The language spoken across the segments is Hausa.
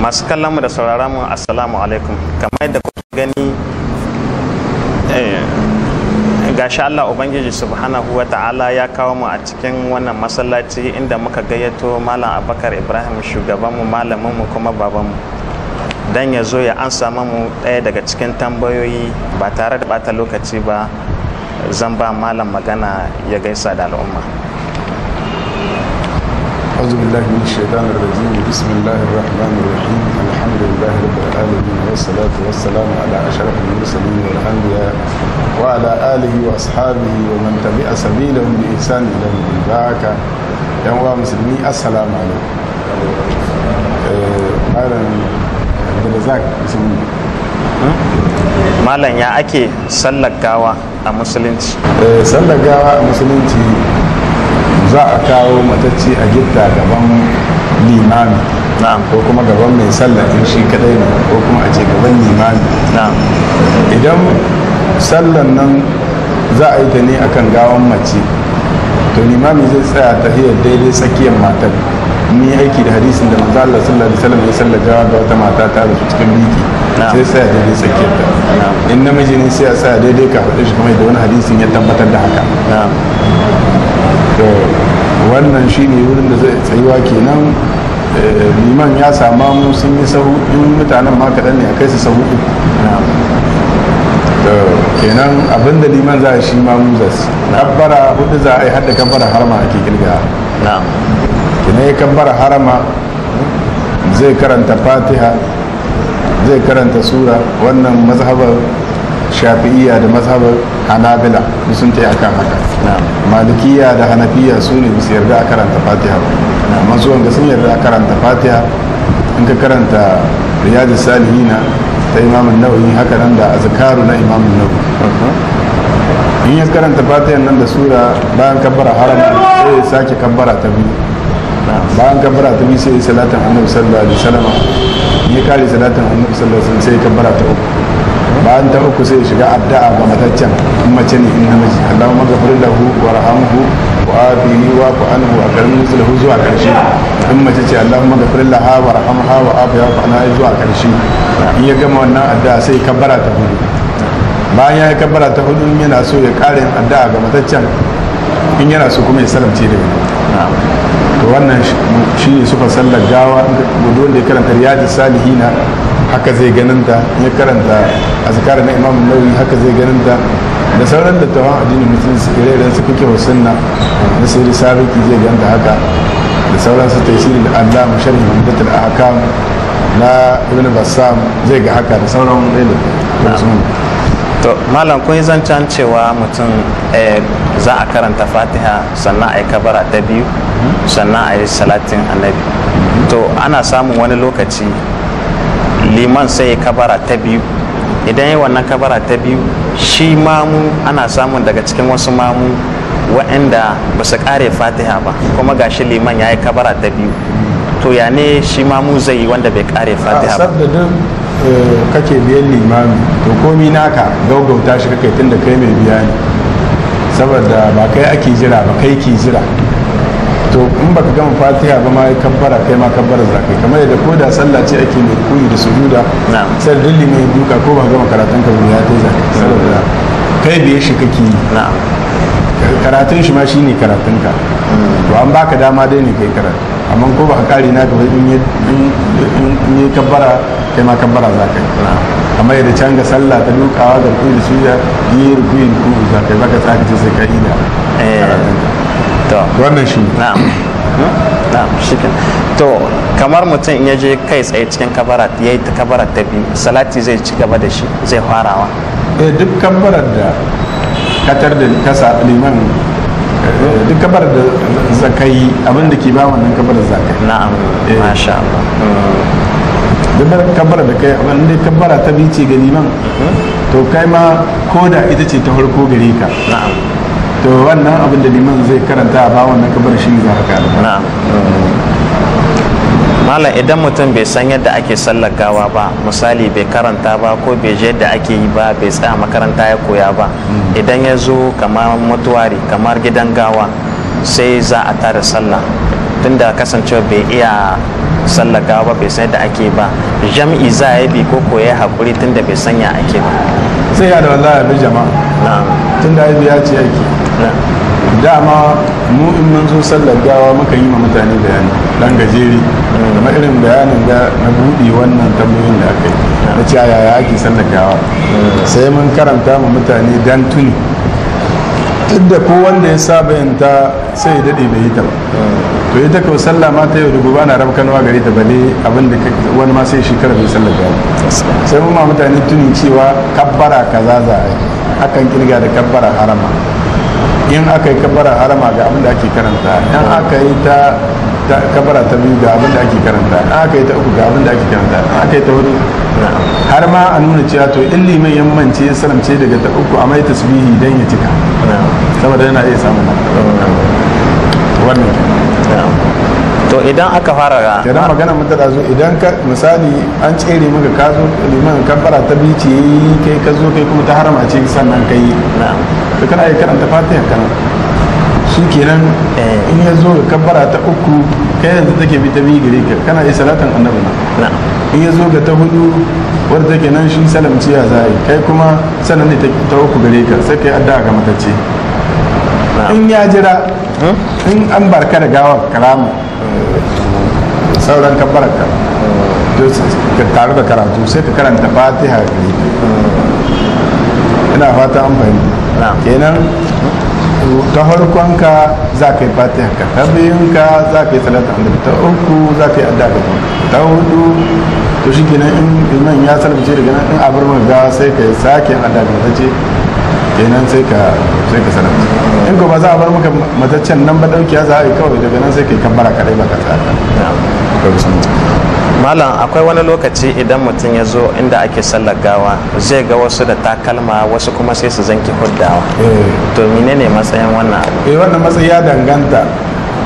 Masu kallon mu da sauraron mu, assalamu alaikum. Kamar yadda kuka gani, gashi Allah Ubangiji subhanahu wa ta'ala ya kawo mu a cikin wannan masallaci inda muka gayyato Malam Abubakar Ibrahim, shugabanmu, malaminmu kuma babanmu, dan ya zo ya ansa mu ɗaya daga cikin tambayoyi. Ba tare da bata lokaci ba, zan ba malam magana ya gaisa da al'umma. أعوذ بالله من الشيطان الرجيم. بسم الله الرحمن الرحيم. الحمد لله رب العالمين، والصلاة والسلام على أشرف المرسلين والأنبياء وعلى آله وأصحابه ومن تبع سبيلهم بإحسان إلى يوم الدين. يا مسلمين، السلام عليكم. Malam Abdulrazak, bismillah. Malam, ya ake sallar gawa a musulunci? Sallar gawa a musulunci, za a kawo matacci a gitta gaban limami ko kuma gaban mai sallah in shi kadai ne, ko kuma a ce gaban limami. Idan sallan nan za a yi ta ne akan gawan mace, to limami zai tsaya ta hiyar daidai tsakiyar matar. Ni aiki da hadisin da manzo Allah sallallahu alaihi wasallam ya sallar gawa ga wata mata ta rasu cikin biki, sai tsaya daidai tsakiyar ta. In namiji ne, sai a tsaya daidai ka faɗi shi, kamar da wani hadisin ya tabbatar da haka. To wannan shine wurin da zai tsayuwa kenan. Liman ya sama mu sun yi sahu, in mutanen ma kaɗan ne, a kai su sahu uku. To kenan abinda liman za a shi ma mu za su kabbara hudu za a yi, hadda kabbara harama ake kirga. Kenan ya kabbara harama, zai karanta Fatiha, zai karanta sura. Wannan mazhabar Shafi'iyya da mazhabar Hanabila sun ta akan haka. Malikiya da Hanafiya su ne bisa yarda a karanta Fatiha ba, amma su wanga sun yarda a karanta Fatiha. In ka karanta Riyadu Salihina ta Imamun Nawawi, haka nan da Azkaru na Imamun Nawawi, in ya karanta Fatiha nan da sura, bayan kabbara harama sai ya sake kabbara ta biyu. Bayan kabbara ta biyu sai ya salatin Annabi sallallahu alaihi wasallam. In ya kare salatin Annabi sallallahu alaihi wasallam, sai ya kabbara ta uku. Bayan ta uku sai ya shiga addu'a ga mataccen, in mace ne, in namiji, Allahumma ghfir lahu warhamhu wa afihi wa afu anhu wa akrim nuzulahu, zuwa karshe. In mace ce, Allahumma ghfir laha warhamha wa afiha wa anha, zuwa karshe. In ya gama wannan addu'a, sai kabbara ta hudu. Bayan ya yi kabbara ta hudu, yana so ya ƙara yin addu'a ga mataccen, in yana so kuma ya salamce daga nan. To wannan shi ne suka sallar gawa. Wanda ya karanta Riyadu Salihina haka zai ganin ta, ya karanta Azkar na Imam Nawawi haka zai ganin ta, da sauran dattawan addinin musulunci, ire-iren su Fiqh Sunna na Sayyid Sabiki zai ganta haka, da sauran su Taysir al-Allam, Sharh Umdatul Ahkam na Ibn Bassam zai ga haka, da sauran da. To malam, kun yi zancen cewa mutum za a karanta Fatiha, sannan a yi kabara ta biyu, sannan a yi salatin Annabi. To ana samun wani lokaci liman sai ya kabara ta biyu. Idan yi wannan kabara ta biyu, shi mamu, ana samun daga cikin wasu mamu waɗanda ba su kare Fatiha ba, kuma gashi liman ya yi kabara ta biyu. To ya ne shi mamu zai yi wanda bai kare Fatiha ba? Sadda duk kake biyan limami, to komi naka gaugauta shi kake, tun da kai mai biya ne, saboda ba kai ake jira ba, kai ke jira. To in baka gama Fatiha ba ma ya kabbara, kai ma kabbara za kai, kamar yadda ko da sallah ce ake mai kuyi da sujuda, sai duk mai duka, ko ba gama karatun ka ya ta za, saboda kai biye shi kake yi. Karatun shi ma shine karatun ka. To an baka dama dai ne kai karatu, amma ko ba ka kare naka ba, in yi kabbara, kai ma kabbara za ka yi, kamar yadda can ga sallah ta dukawa ga rukuyi da sujuda, yi rukuyi rukuyi za ka yi, baka tsaka ce sai ka yi da karatun ka. To wannan shi. Na'am, shikin. To kamar mutum in ya je kai tsaye cikin kabara, ya yi ta kabara ta biyu, salati zai ci gaba da shi, zai farawa? Eh, duk kabbarar da katar da kasa liman, duk kabbarar da zakai, abin da ke ba wannan kabbarar zakai. Na'am, masha Allah. Duk kabbarar da kai, abin da kabbara ta biyu ce ga liman, to kai ma ko da ita ce ta farko gare ka, to wannan abin da liman zai karanta a ba wannan kabbarar shi ne za ka karanta. Na'am. Malam, idan mutum bai san yadda ake sallar gawa ba, misali bai karanta ba ko bai je yadda ake yi ba, bai tsaya makaranta ya koya ba, idan ya zo kamar mutuwari, kamar gidan gawa, sai za a tada sallah, to Tunda kasancewa bai iya sallar gawa ba, bai san yadda ake ba, jam'i za a yi bi ko ya haƙuri tunda bai sanya ake ba? Sai ya da wallahi bi jama'a. Tunda ai biya ce ake. Dama mu in mun zo sallar gawa muka yi ma mutane bayani dan gajeri, kamar irin bayanin da na buɗe wannan tambayoyin da aka yi na cewa yaya ake sallar gawa, sai mun karanta ma mutane dan tuni. Duk da ko wanda ya saba yin ta sai ya daɗe bai yi ta ba. To ita ko sallah ma ta yau da gobe ana rabkanwa gare ta, bale abin da wani ma sai shekara bai sallar gawa. Sai mun ma mutane tuni cewa kabbara kaza za a yi, akan kirga da kabbara harama. In aka yi kabbara harama ga abin da ake karanta, in aka yi ta kabbara ta biyu ga abin da ake karanta, in aka yi ta uku ga abin da ake karanta, in aka yi ta hudu, har ma a nuna cewa to in liman ya mance ya salamce daga ta uku a mai tasbihi dan ya cika, saboda yana iya samun wannan. To idan aka fara kenan magana mun tada zo, idan ka misali an tsere maka ka zo liman kabbara ta biyu ce kai ka zo kai kuma ta harama ce sannan kai, to kana iya karanta Fatiha kana shi kenan. In ya zo ga kabbara ta uku kai yanzu take bi ta biyu gare ka, kana iya salatin annabi na. In ya zo ga ta hudu wadda take nan shi salamci ya za yi, kai kuma sannan ne ta uku gare ka, sai kai addu'a ga matacce. In ya jira in an barka da gawar karama sauran kabbararka ka tare da karatu sai ka karanta Fatiha gare ka. Ina fata an fahimta. Kenan ta farkonka za ka yi Fatiha ka, ta biyunka za ka yi salatu annabi, ta uku za ka yi addu'a ga ta hudu. To shi kenan in liman ya salmace daga nan in abar maka gawa sai ka yi sake yin addu'a ga matacce, kenan sai ka salamce. In ko ba za a bar maka mataccen nan ba, daukiya za a yi kawai daga nan sai ka yi kabbara kadai ba ka tsaya. Malam, akwai wani lokaci idan mutum ya zo inda ake sallar gawa zai ga wasu da takalma, wasu kuma sai su zanki huddawa. To menene matsayin wannan abu? Wannan matsayi ya danganta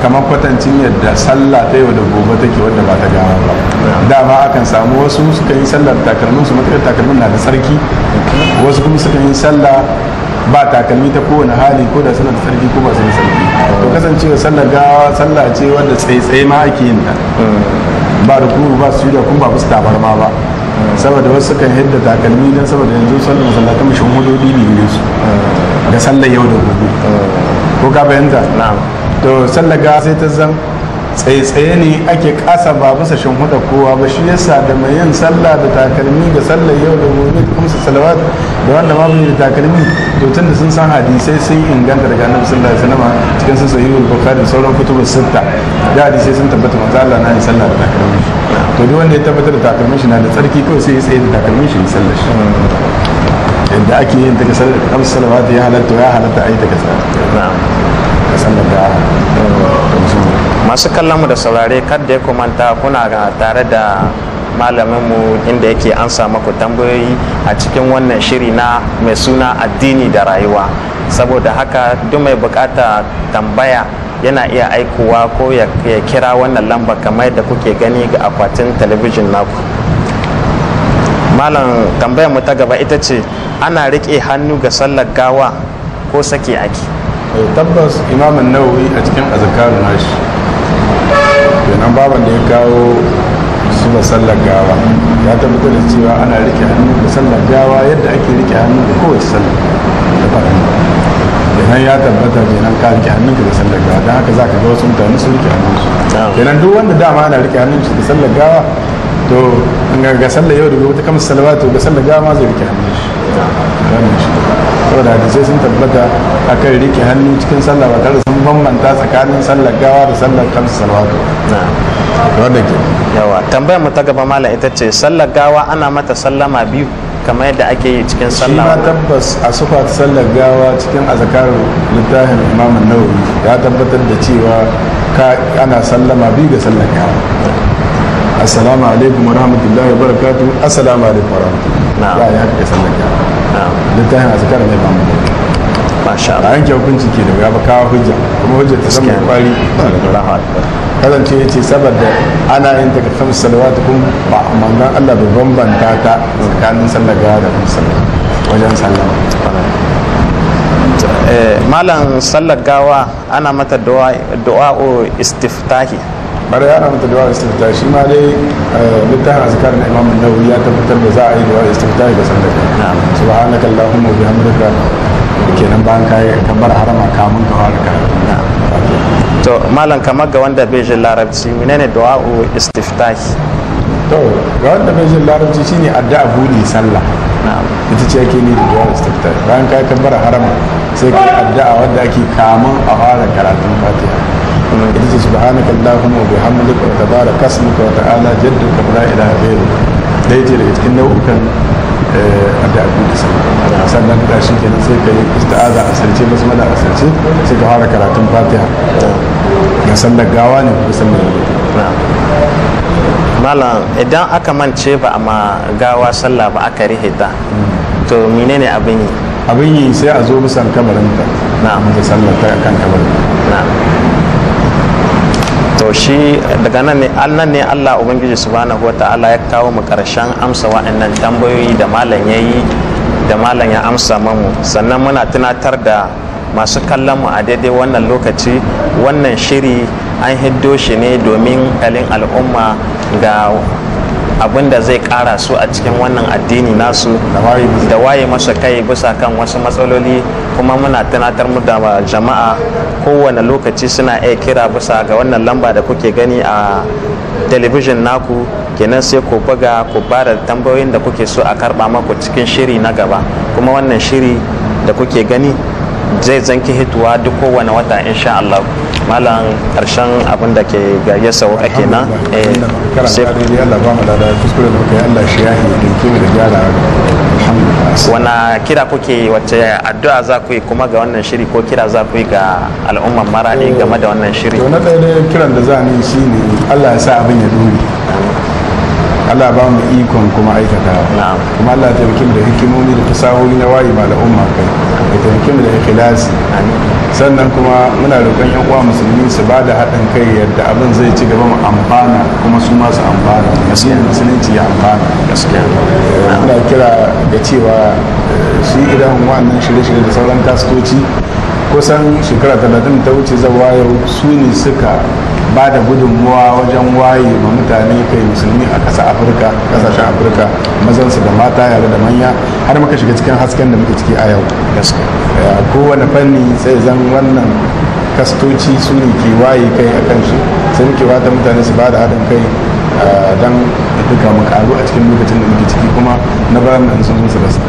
kamar kwatancin yadda sallah ta yau da gobe take wadda ba ta gawa ba. Dama akan samu wasu suka yi sallar takalmin su, matakar takalmin na da tsarki, wasu kuma suka yi sallah ba takalmi ta kowane hali, ko da suna da tsarki ko ba su da tsarki. To kasancewa sallar gawa sallah ce wadda tsaye-tsaye ma ake yin ta, ba ruku ba su da kuma ba su tabarma ba, saboda wasu kan hidda takalmi don saboda yanzu sallar masallatan mashin hudodi ne gare su ga sallar yau da gobe. Ko ka fahimta? To sallar gawa sai ta zan tsaye-tsaye ne ake kasa ba bisa shinhuda kowa ba, shi yasa da mai yin sallah da takalmi ga sallar yau da gobe kamsa salawat da wanda ma bai da takalmi, to tunda sun san hadisai sun inganta daga annabi sallallahu alaihi wasallam cikin sun sahihul bukhari da sauran kutubus sitta, da hadisai sun tabbata manzo Allah na yin sallah da takalmin shi. To duk wanda ya tabbatar da takalmin shi na da tsarki kawai sai ya tsaye da takalmin shi ya sallar shi yadda ake yin ta ga sallar kamsa salawat, ya halatta a yi ta ga sallar da. Masu kallon mu da saurare, kada ya kumanta kuna tare da malaminmu inda yake ansa maku tambayoyi a cikin wannan shiri na mai suna addini da rayuwa. Saboda haka duk mai bukata tambaya yana iya aikowa ko ya kira wannan lamba kamar yadda kuke gani ga akwatin talabijin naku. Malam, tambayar mu ta gaba ita ce, ana riƙe hannu ga sallar gawa ko sake ake? Tabbas Imam Nawawi a cikin azkaru nashi kenan baban da ya kawo suba sallar gawa ya tabbatar da cewa ana rike hannu da sallar gawa yadda ake rike hannu da kowace sallar da faɗin. Kenan ya tabbata kenan ka rike hannunka da sallar gawa, don haka zaka ga wasu mutane sun rike hannunsu. Kenan duk wanda dama ana rike hannun shi da sallar gawa, to ga sallar yau da gobe ta kamar salawatu, ga sallar gawa ma zai rike hannun shi. Wannan shi saboda hadisai sun tabbata akan rike hannu cikin sallah ba tare da sun bambanta tsakanin sallar gawa da sallar kamsu salawatu. Wanda ke yawa. Tambayar mu ta gaba malam ita ce, sallar gawa ana mata sallama biyu kamar yadda ake yi cikin sallah? Shi ma tabbas a sufa sallar gawa cikin azkar littafin Imam Nawawi ya tabbatar da cewa ana sallama biyu ga sallar gawa. Assalamu alaikum wa rahmatullahi wa barakatuh, assalamu alaikum wa rahmatullahi. Ya yi haka sallar gawa. Littafin azkar ne ba mu Masha Allah. A yanke hukunci ke da wuya ba kawo hujja, kuma hujja ta zama kwari. Kasance ya ce saboda ana yin ta ga kamsu salawatu kuma ba manzon Allah bai bambanta ta tsakanin sallar gawa da kamsu salawatu wajen sallama. Malam, sallar gawa ana mata du'a'u istiftahi? Bare ana mata du'a istifta. Shi ma dai littafin azkar na Imam Nawawi ya tabbatar da za a yi du'a istifta ga sallar. Subhanaka allahumma wa bihamdika, kenan bayan kai kabbar harama kamun ka fara karatu. To malam, kamar ga wanda bai jin larabci, menene du'a'u istiftahi? To ga wanda bai jin larabci shine addu'a buɗe sallah. Ita ce ake ni da du'a istiftahi. Bayan kai kabbar harama sai kai addu'a wadda ake kamun a fara karatun Fatiha. Ita ce subhanaka allahumma wa bihamdika wa tabaraka ismuka wa ta'ala jadduka wa la ilaha ghayruk. Dai ce daga cikin nau'ukan addu'a buɗe sallah. Sannan da shi kenan sai ka yi isti'aza a sarce, basmala a sarce, sai ka fara karatun Fatiha. Ga sallar gawa ne ko sallar Malam, idan aka mance ba a ma gawa sallah ba aka rihe ta, to menene abin yi? Abin yi sai a zo bisan kabarinta. Na'am. Da sallar ta kan kabarin. Na'am. To shi daga nan ne annan ne Allah Ubangiji subhanahu wata'ala ya kawo mu karshen amsa wa'annan tambayoyi da malam yayi, da malam ya amsa mamu. Sannan muna tunatar da masu kallon mu a daidai wannan lokaci, wannan shiri an hiddo shi ne domin kalin al'umma ga abin da zai kara su a cikin wannan addini nasu da waye masa kai bisa kan wasu matsaloli. Kuma muna tunatar mu da jama'a kowane lokaci suna iya kira bisa ga wannan lamba da kuke gani a talabijin naku. Kenan sai ku buga ku ba da tambayoyin da kuke so a karba maku cikin shiri na gaba. Kuma wannan shiri da kuke gani zai zanki hituwa duk kowane wata insha Allah. Malam, karshen abin da ke ga ya sauka kenan. Sai Allah ba mu da kuskure da muka yi, Allah shi yahi da ke da gyara. Alhamdulillah. Wana kira kuke, wacce addu'a za ku yi kuma ga wannan shiri, ko kira za ku yi ga al'umman Maradi game da wannan shiri? To na ɗaya dai kiran da za ni shine Allah ya sa abin ya dore, Allah ba mu ikon kuma aikatawa, kuma Allah ya taimake mu da hikimomi da fasahohi na wayi ma al'umma kai, ya taimake mu da ikhlasi. Sannan kuma muna roƙon yan uwa musulmi su ba da haɗin kai yadda abin zai ci gaba, mu amfana kuma su ma su amfana, addinin musulunci ya amfana. Muna kira ga cewa shi idan wannan shirye-shirye da sauran kastoci kusan shekara 30 ta wuce zawa yau, su ne suka ba da gudunmuwa wajen waye ma mutane kai musulmi a ƙasa Afirka, ƙasashen Afirka, mazansu da mata, yare da manya, har muka shiga cikin hasken da muke ciki a yau. Kowane fanni sai zan wannan kastoci su ne ke waye kai a kan shi. Sai muke wata mutane su ba da haɗin kai don duka mu karu a cikin lokacin da muke ciki, kuma na bayan nan sun zo su rasa.